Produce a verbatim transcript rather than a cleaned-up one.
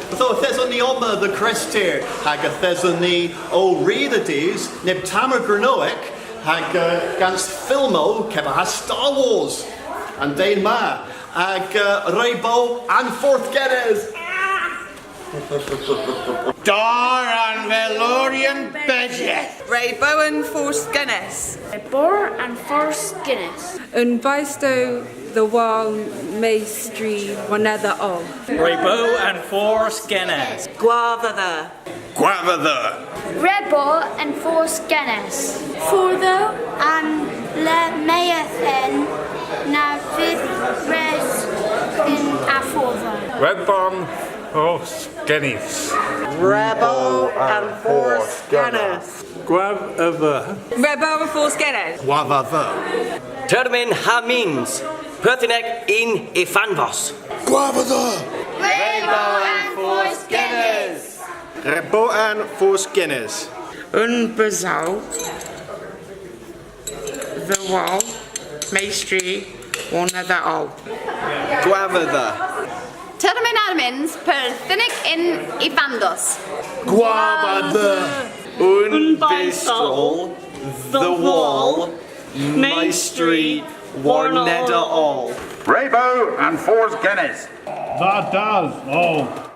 Ytho yth eson ni omma dhe Grestir, hag yth eson ni ow ri dhe dus neb tamm a Gernowek, hag, eh, gans fylmow kepar ha Star Wars, an den ma, hag, eh, re bo an fordh genes. Dar an velorian bejeth. Re bo an fordh genes. Re bo an fordh genes. Unn bystow dhe wul mestri warnedha oll. Re bo an fordh genes. Gwav a dheu. Gwav a dheu. Re bo an fordh genes. Fordh an le mayth en na vydh res yn a fordh. Re bo an fordh genes. Re bo an fordh genes. Gwav a dheu. Re bo an fordh genes. Gwav a dheu. Termyn ha myns perthynek yn efanvos. Gwav a dheu. Re bo an fordh genes. Re bo an fordh genes. Unn bysow dhe wul mestri warnedha oll. Gwav a dheu. Termyn ha myns perthynek yn efanvos. Gwav a dheu. Unn bysow dhe wul mestri warnedha oll. Re bo an fordh genes. That does. Oh.